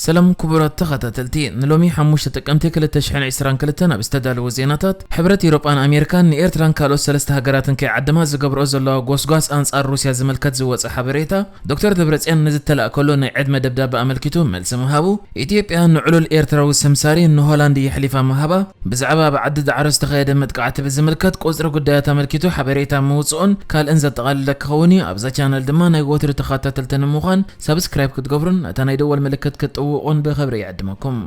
ሰላም ክቡራት ተኸታተልቲ፣ ንሎሚ ሓሙሽተ ጥቅምቲ ክልተ ሽሕን ዕስራን ክልተን ኣብ ዝተዳለዉ ዜናታት፣ ሕብረት ኢሮጳን ኣሜሪካን ንኤርትራን ካልኦት ሰለስተ ሃገራትን ከይዓደማ ዝገብርኦ ዘለዋ ጎስጓስ ኣንጻር ሩስያ ዝምልከት ዝወጸ ሓበሬታ፣ ዶክተር ደብረጽዮን ንዝተላእከሉ ናይ ዕድመ ደብዳበ ኣመልኪቱ መልሲ ምሃቡ፣ ኢትዮጵያ ንዕሉል ኤርትራዊ ሰምሳሪ ንሆላንድ የሕሊፋ ምሃባ፣ ብዛዕባ ኣብ ዓዲ ዳዕሮ ዝተኻየደ መጥቃዕቲ ብዝምልከት ቁጽሪ ጉዳያት ኣመልኪቱ ሓበሬታ ምውጽኡን ካልእን ዘጠቓለለ ክኸውን እዩ። ኣብዛ ቻነል ድማ ናይ ወትሩ ተኸታተልቲ ንምዃን ሳብስክራይብ ክትገብሩን ነታ ናይ ደወል ምልክት ክትጥውቑን ብኽብሪ ይዕድመኩም።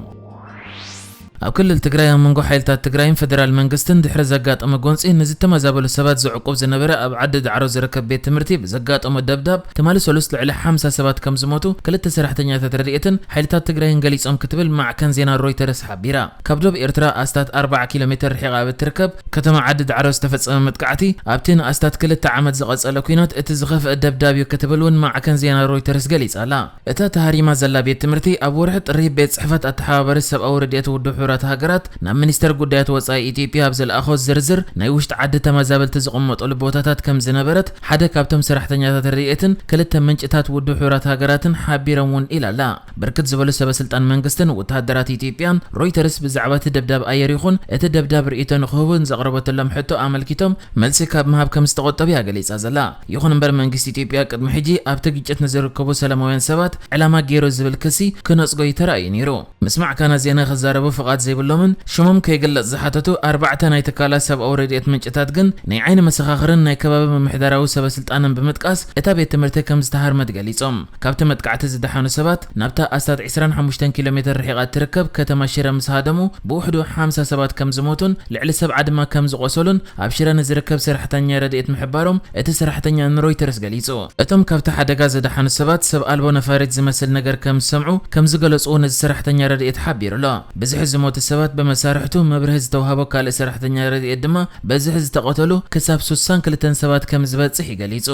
ኣብ ክልል ትግራይ ኣብ መንጎ ሓይልታት ትግራይን ፌደራል መንግስትን ድሕሪ ዘጋጠመ ጎንፂ ንዝተመዛበሉ ሰባት ዝዕቁብ ዝነበረ ኣብ ዓዲ ዳዕሮ ዝርከብ ቤት ትምህርቲ ብዘጋጠሞ ደብዳብ ትማሊ ሰሉስ ልዕሊ ሓምሳ ሰባት ከም ዝሞቱ ክልተ ሰራሕተኛታት ረድኤትን ሓይልታት ትግራይን ገሊጾም ክትብል ማዕከን ዜና ሮይተርስ ሓቢራ። ካብ ዶብ ኤርትራ ኣስታት ኣርባዓ ኪሎ ሜትር ርሒቓ ኣብ እትርከብ ከተማ ዓዲ ዳዕሮ ዝተፈጸመ መጥቃዕቲ ኣብቲ ንኣስታት ክልተ ዓመት ዝቐጸለ ኲናት እቲ ዝኸፍአ ደብዳብ እዩ ክትብል እውን ማዕከን ዜና ሮይተርስ ገሊጻ ኣላ። እታ ተሃሪማ ዘላ ቤት ትምህርቲ ኣብ ወርሒ ጥሪ ቤት ጽሕፈት ኣተሓባባሪ ሰብኣዊ ረድኤት ውድብ ሕቡራት ሃገራት ናብ ሚኒስተር ጉዳያት ወጻኢ ኢትዮጵያ ኣብ ዘልኣኾ ዝርዝር ናይ ውሽጢ ዓዲ ተመዛበልቲ ዝቕመጡሉ ቦታታት ከም ዝነበረት ሓደ ካብቶም ሰራሕተኛታት ረድኤትን ክልተ ምንጭታት ውድብ ሕቡራት ሃገራትን ሓቢሮም እውን ኢላ ኣላ። ብርክት ዝበሉ ሰበ ስልጣን መንግስትን ወተሃደራት ኢትዮጵያን ሮይተርስ ብዛዕባ እቲ ደብዳብ ኣየር ይኹን እቲ ደብዳብ ርእይቶ ንክህቡ ንዘቕረበትሎም ሕቶ ኣመልኪቶም መልሲ ካብ ምሃብ ከም ዝተቖጠቡ እያ ገሊጻ ዘላ። ይኹን እምበር መንግስቲ ኢትዮጵያ ቅድሚ ሕጂ ኣብቲ ግጭት ንዝርከቡ ሰላማውያን ሰባት ዕላማ ገይሩ ዝብል ክሲ ክነጽጎ እዩ ተራእዩ ነይሩ። ምስ ማዕከናት ዜና ክዛረቡ ፍቓድ ዘይብሎምን ሽሞም ከይግለጽ ዝሓተቱ ኣርባዕተ ናይ ትካላት ሰብኣዊ ረድኤት ምንጭታት ግን ናይ ዓይኒ መሰኻኽርን ናይ ከባቢ ምምሕዳራዊ ሰበ ስልጣንን ብምጥቃስ እታ ቤት ትምህርቲ ከም ዝተሃርመት ገሊጾም። ካብቲ መጥቃዕቲ ዝደሓኑ ሰባት ናብታ ኣስታት ዕስራን ሓሙሽተን ኪሎ ሜትር ርሒቓ እትርከብ ከተማ ሽረ ምስ ሃደሙ ብውሕዱ ሓምሳ ሰባት ከም ዝሞቱን ልዕሊ ሰብዓ ድማ ከም ዝቖሰሉን ኣብ ሽረ ንዝርከብ ሰራሕተኛ ረድኤት ምሕባሮም እቲ ሰራሕተኛ ንሮይተርስ ገሊጹ። እቶም ካብቲ ሓደጋ ዝደሓኑ ሰባት ሰብ ኣልቦ ነፋሪት ዝመስል ነገር ከም ዝሰምዑ ከም ዝገለጹ እውን እዚ ሰራሕተኛ ረድኤት ሓቢሩ ኣሎ። ብዝሒ ዝሞቱ ሰባት ብመሳርሕቱ መብርሂ ዝተዋህቦ ካልእ ሰራሕተኛ ረድኤት ድማ በዝሒ ዝተቐተሉ ክሳብ ሱሳን ክልተን ሰባት ከም ዝበጽሕ እዩ ገሊጹ።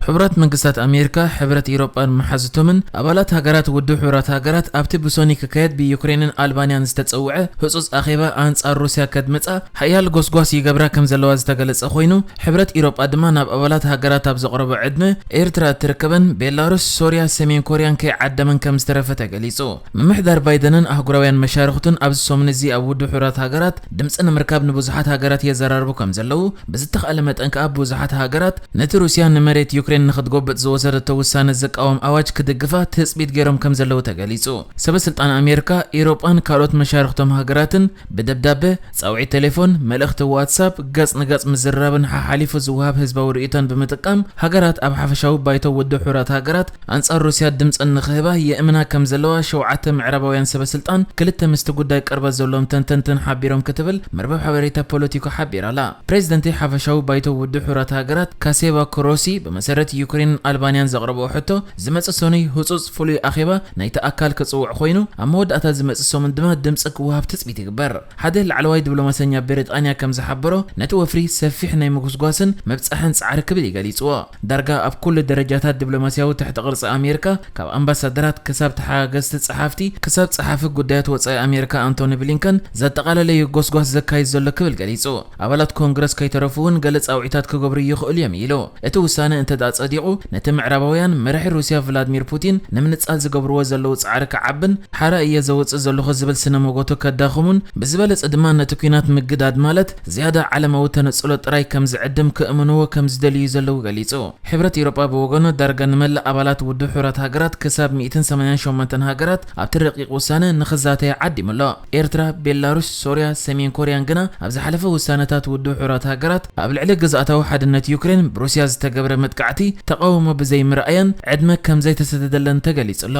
ሕቡራት መንግስታት ኣሜሪካ፣ ሕብረት ኢሮጳን መሓዝቶምን ኣባላት ሃገራት ውድብ ሕቡራት ሃገራት ኣብቲ ብሶኒ ክካየድ ብዩክሬንን ኣልባንያን ዝተጸውዐ ህጹጽ ኣኼባ ኣንጻር ሩስያ ከድምጻ ሓያል ጎስጓስ ይገብራ ከም ዘለዋ ዝተገለጸ ኮይኑ፣ ሕብረት ኢሮጳ ድማ ናብ ኣባላት ሃገራት ኣብ ዘቕረቦ ዕድመ ኤርትራ እትርከበን ቤላሩስ፣ ሶርያ፣ ሰሜን ኮርያን ከይዓደመን ከም ዝተረፈ ተገሊጹ። ምምሕዳር ባይደንን ኣህጉራውያን መሻርኽቱን ኣብዚ ሰሙን እዚ ኣብ ውድብ ሕቡራት ሃገራት ድምጺ ንምርካብ ንብዙሓት ሃገራት የዘራርቡ ከም ዘለዉ፣ ብዝተኻእለ መጠን ከኣ ብዙሓት ሃገራት ነቲ ሩስያ ንመሬት ዩክሬን ንኽትጎብጥ ዝወሰደቶ ውሳነ ዝቃወም ኣዋጅ ክድግፋ ትጽቢት ገይሮም ከም ዘለዉ ተገሊጹ። ሰበ ስልጣን ኣሜሪካ፣ ኢሮጳን ካልኦት መሻርኽቶም ሃገራትን ብደብዳበ፣ ጻውዒት ቴሌፎን፣ መልእኽቲ ዋትሳፕ፣ ገጽ ንገጽ ምዝርራብን ሓሓሊፉ ዝወሃብ ህዝባዊ ርእይቶን ብምጥቃም ሃገራት ኣብ ሓፈሻዊ ባይቶ ውድብ ሕቡራት ሃገራት ኣንጻር ሩስያ ድምጸን ንኽህባ የእምና ከም ዘለዋ ሸውዓተ ምዕራባውያን ሰበ ስልጣን ክልተ ምስቲ ጉዳይ ቅርበት ዘለዎም ተንተንትን ሓቢሮም ክትብል መርበብ ሓበሬታ ፖለቲኮ ሓቢራ ኣላ። ፕሬዚደንት ሓፈሻዊ ባይቶ ውድብ ሕቡራት ሃገራት ካሴባ ክሮሲ ብመሰረት ዩክሬንን ኣልባንያን ዘቕረብኦ ሕቶ ዝመጽእ ሰኑይ ህጹጽ ፍሉይ ኣኼባ ናይቲ ኣካል ክጽውዕ ኮይኑ ኣብ መወዳእታ ዝመጽእ ሰሙን ድማ ድምጺ ክወሃብ ትጽቢት ይግበር። ሓደ ላዕለዋይ ዲፕሎማሰኛ ብሪጣንያ ከም ዝሓበሮ ነቲ ወፍሪ ሰፊሕ ናይ ምጉስጓስን ምብጻሕን ጻዕሪ ክብል ይገሊጽዎ። ዳርጋ ኣብ ኩሉ ደረጃታት ዲፕሎማስያዊ ትሕቲ ቅርጺ ኣሜሪካ፣ ካብ ኣምባሳደራት ክሳብ ተሓጋገዝቲ ጸሓፍቲ፣ ክሳብ ጸሓፊ ጉዳያት ወጻኢ ኣሜሪካ ኣንቶኒ ብሊንከን ዘጠቓለለዩ ጎስጓስ ዘካይድ ዘሎ ክብል ገሊጹ። ኣባላት ኮንግረስ ከይተረፉ እውን ገለ ጻውዒታት ክገብሩ ይኽእሉ እዮም ኢሉ። እቲ ውሳነ እንተ ደኣ ጸዲቑ፣ ነቲ ምዕራባውያን መራሒ ሩስያ ቭላድሚር ፑቲን ንምንጻል ዝገብርዎ ዘለዉ ጻዕሪ ክዓብን ሓራ እየ ዘውጽእ ዘለኹ ዝብል ስነ ሞጎቱ ከዳኽሙን ብዝበለጸ ድማ ነቲ ኲናት ምግዳድ ማለት ዝያዳ ዓለማዊ ተነጽሎ ጥራይ ከም ዝዕድም ክእምንዎ ከም ዝደልዩ ዘለዉ ገሊጹ። ሕብረት ኤውሮጳ ብወገኑ ዳርጋ ንመላእ ኣባላት ውድብ ሕቡራት ሃገራት ክሳብ ሚእትን ሰማንያን ሸሞንተን ሃገራት ኣብቲ ረቂቕ ውሳነ ንኽዛተያ ዓዲሙ ኣሎ። ኤርትራ፣ ቤላሩስ፣ ሶርያ፣ ሰሜን ኮርያን ግና ኣብ ዝሓለፈ ውሳነታት ውድብ ሕቡራት ሃገራት ኣብ ልዕሊ ግዝኣታዊ ሓድነት ዩክሬን ብሩስያ ዝተገብረ መጥቃዕቲ ተቓውሞ ብዘይምርኣየን ዕድመ ከም ዘይተሰደደለን ተገሊጹ ኣሎ።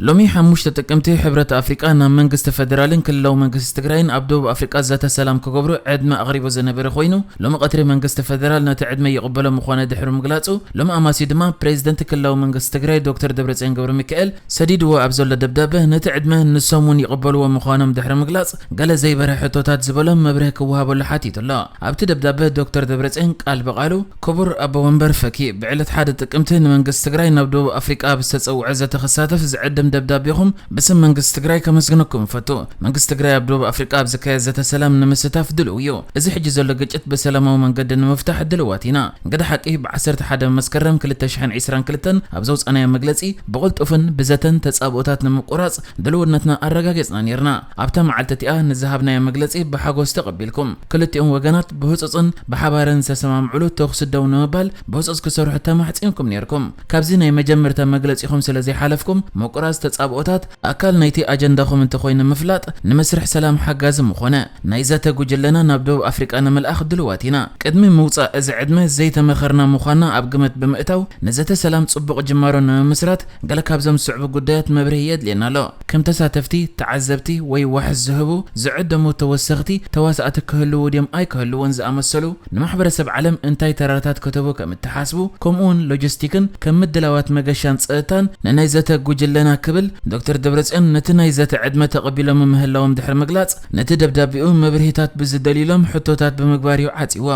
ሎሚ ሓሙሽተ ጥቅምቲ ሕብረት ኣፍሪቃ ናብ መንግስቲ ፈደራልን ክልላዊ መንግስቲ ትግራይን ኣብ ደቡብ ኣፍሪቃ ዘተ ሰላም ክገብሩ ዕድመ ኣቕሪቡ ዝነበረ ኮይኑ፣ ሎሚ ቀትሪ መንግስቲ ፈደራል ነቲ ዕድመ ይቕበሎ ምዃኑ ድሕሪ ምግላጹ፣ ሎሚ ኣማሲ ድማ ፕሬዚደንት ክልላዊ መንግስቲ ትግራይ ዶክተር ደብረጽዮን ገብረ ሚካኤል ሰዲድዎ ኣብ ዘሎ ደብዳበ ነቲ ዕድመ ንሶም እውን ይቕበልዎ ምዃኖም ድሕሪ ምግላጽ፣ ገለ ዘይበርሀ ሕቶታት ዝበሎም መብርሂ ክወሃበሉ ሓቲቱ ኣሎ። ኣብቲ ደብዳበ ዶክተር ደብረጽዮን ቃል ብቓሉ ክቡር ኣቦ ወንበር ፈኪ ብዕለት ሓደ ጥቅምቲ ንመንግስቲ ትግራይ ናብ ደቡብ ኣፍሪቃ ኣብ ዝተጸውዐ ዘተ ክሳተፍ ዝዕድም ደብዳቤኹም ብስም መንግስቲ ትግራይ ከመስግነኩም እፈቱ። መንግስቲ ትግራይ ኣብ ደቡብ ኣፍሪቃ ኣብ ዝካየድ ዘተ ሰላም ንምስታፍ ድልው እዩ። እዚ ሕጂ ዘሎ ግጭት ብሰላማዊ መንገዲ ንምፍታሕ ድልዋት ኢና። እንግዳ ሓቂ ብ ዓሰርተ ሓደ መስከረም ክልተ ሽሕን ዕስራን ክልተን ኣብ ዘውፃናዮ መግለፂ ብቕልጡፍን ብዘተን ተፃብኦታት ንምቁራፅ ድልውነትና ኣረጋጊፅና ነይርና። ኣብታ መዓልቲ እቲኣ ንዝሃብናዮ መግለፂ ብሓጎስ ተቐቢልኩም። ክልቲኦም ወገናት ብህፁፅን ብሓባርን ዝተሰማምዕሉ ተኹሲ ደው ንምባል ብህፁፅ ክሰርሑ ተማሕፂንኩም ነይርኩም። ካብዚ ናይ መጀመርታ መግለፂኹም ስለ ዘይሓለፍኩም ምቁራፅ ተፃብኦታት ኣካል ናይቲ ኣጀንዳኹም እንተኾይኑ ምፍላጥ ንመስርሕ ሰላም ሓጋዚ ምኾነ። ናይ ዘተ ጉጅለና ናብ ደቡብ ኣፍሪቃ ንምልኣኽ ድልዋት ኢና። ቅድሚ ምውፃእ እዚ ዕድመ ዘይተመኸርና ምዃንና ኣብ ግምት ብምእታው ንዘተ ሰላም ፅቡቕ ጅማሮ ንምምስራት ገለ ካብዞም ዝስዕቡ ጉዳያት መብርሂ የድልየና ኣሎ። ከም ተሳተፍቲ፣ ተዓዘብቲ ወይ ዋሕስ ዝህቡ ዝዕደሙ ተወሰኽቲ ተዋሳእቲ ክህልዉ ድዮም ኣይክህልዉን ዝኣመሰሉ ንማሕበረሰብ ዓለም እንታይ ተራታት ክትህቡ ከም እትሓስቡ፣ ከምኡውን ሎጂስቲክን ከም ምድላዋት መገሻን ጸጥታን ንናይ ዘተ ጉጅለና ክብል ዶክተር ደብረጽዮን ነቲ ናይ ዘተ ዕድመ ተቐቢሎም ምህላዎም ድሕሪ ምግላጽ፣ ነቲ ደብዳቤኡ መብርሂታት ብዝደልዩሎም ሕቶታት ብምግባር እዩ ዓጺዎ።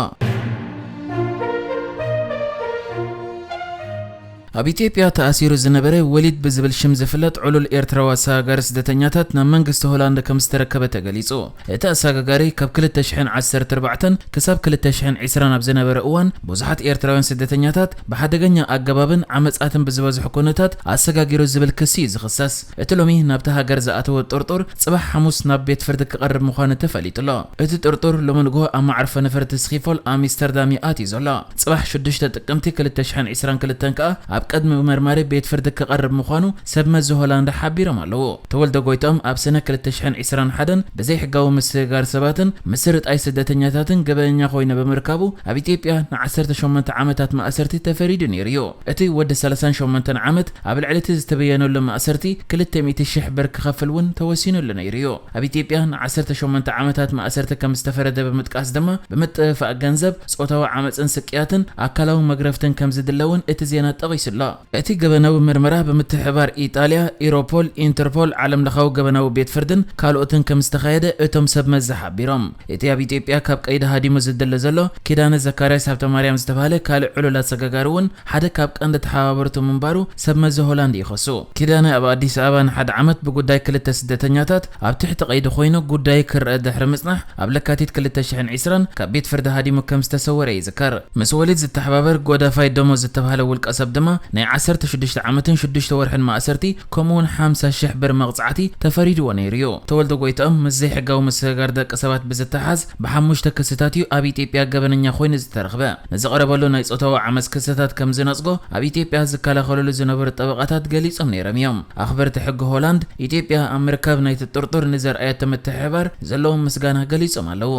ኣብ ኢትዮጵያ ተኣሲሩ ዝነበረ ወሊድ ብዝብል ሽም ዝፍለጥ ዕሉል ኤርትራዊ ኣሰጋጋሪ ስደተኛታት ናብ መንግስቲ ሆላንድ ከም ዝተረከበ ተገሊጹ። እቲ ኣሰጋጋሪ ካብ ክልተ ሽሕን ዓሰርተ ኣርባዕተን ክሳብ ክልተ ሽሕን ዕስራን ኣብ ዝነበረ እዋን ብዙሓት ኤርትራውያን ስደተኛታት ብሓደገኛ ኣገባብን ዓመጻትን ብዝበዝሑ ኩነታት ኣሰጋጊሩ ዝብል ክሲ እዩ ዝኽሰስ። እቲ ሎሚ ናብቲ ሃገር ዝኣተወ ጥርጡር ጽባሕ ሓሙስ ናብ ቤት ፍርዲ ክቐርብ ምዃኑ ተፈሊጡ ኣሎ። እቲ ጥርጡር ሎሚ ንግሆ ኣብ መዓርፎ ነፈርቲ ስኺፎል ኣምስተርዳም እዩ ኣትዩ ዘሎ። ጽባሕ ሽዱሽተ ጥቅምቲ ክልተ ሽሕን ዕስራን ክልተን ከኣ ኣብ ቅድሚ መርማሪ ቤት ፍርዲ ክቐርብ ምዃኑ ሰብ መዚ ሆላንድ ሓቢሮም ኣለዉ። ተወልደ ጎይትኦም ኣብ ሰነ ክልተ ሽሕን ዕስራን ሓደን ብዘይሕጋዊ ምስግጋር ሰባትን ምስርጣይ ስደተኛታትን ገበነኛ ኮይኑ ብምርካቡ ኣብ ኢትዮጵያ ን ዓሰርተ ሸሞንተ ዓመታት ማእሰርቲ ተፈሪዱ ነይሩ እዩ። እቲ ወዲ ሰላሳን ሸሞንተን ዓመት ኣብ ልዕሊ እቲ ዝተበየነሉ ማእሰርቲ ክልተ ሚእቲ ሽሕ ብር ክኸፍል እውን ተወሲኑሉ ነይሩ እዩ። ኣብ ኢትዮጵያ ን ዓሰርተ ሸሞንተ ዓመታት ማእሰርቲ ከም ዝተፈረደ ብምጥቃስ ድማ ብምጥፍፋእ ገንዘብ፣ ጾታዊ ዓመጽን ስቅያትን ኣካላዊ መግረፍትን ከም ዝድለ እውን እቲ ዜና ጠቒሱ ኣሎ። እቲ ገበናዊ ምርመራ ብምትሕብባር ኢጣልያ፣ ኢሮፖል፣ ኢንተርፖል፣ ዓለም ለኻዊ ገበናዊ ቤት ፍርድን ካልኦትን ከም ዝተኻየደ እቶም ሰብ መዚ ሓቢሮም። እቲ ኣብ ኢትዮጵያ ካብ ቀይዲ ሃዲሙ ዝድለ ዘሎ ኪዳነ ዘካርያስ ሃብተማርያም ዝተባህለ ካልእ ዕሉል ኣሰጋጋሪ እውን ሓደ ካብ ቀንዲ ተሓባበርቱ ምንባሩ ሰብ መዚ ሆላንድ ይኸሱ። ኪዳነ ኣብ ኣዲስ ኣበባ ንሓደ ዓመት ብጉዳይ ክልተ ስደተኛታት ኣብ ትሕቲ ቀይዲ ኮይኑ ጉዳይ ክረአ ድሕሪ ምጽናሕ ኣብ ለካቲት ክልተ ሽሕን ዕስራን ካብ ቤት ፍርዲ ሃዲሙ ከም ዝተሰወረ ይዝከር። ምስ ወሊድ ዝተሓባበር ጎዳፋይ ደሞዝ ዝተባህለ ውልቀ ሰብ ድማ ናይ ዓሰርተ ሽዱሽተ ዓመትን ሽዱሽተ ወርሕን ማእሰርቲ ከምኡውን ሓምሳ ሽሕ ብር መቕጻዕቲ ተፈሪድዎ ነይሩ እዩ። ተወልደ ጎይትኦም ምስ ዘይሕጋዊ ምስግጋር ደቂ ሰባት ብዝተሓዝ ብሓሙሽተ ክስታት እዩ ኣብ ኢትዮጵያ ገበነኛ ኮይኑ ዝተረኽበ። ንዝቐረበሉ ናይ ጾታዊ ዓመጽ ክስታት ከም ዝነጽጎ ኣብ ኢትዮጵያ ዝከላኸልሉ ዝነበሩ ጠበቓታት ገሊጾም ነይሮም እዮም። ኣኽበርቲ ሕጊ ሆላንድ ኢትዮጵያ ኣብ ምርካብ ናይቲ ጥርጡር ንዘርኣየቶ ምትሕብባር ዘለዎም ምስጋና ገሊጾም ኣለዉ።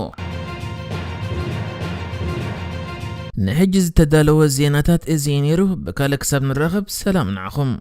ንሕጂ ዝተዳለወ ዜናታት እዚ እዩ ነይሩ። ብካልእ ክሳብ ንራኸብ ሰላም ንዓኹም።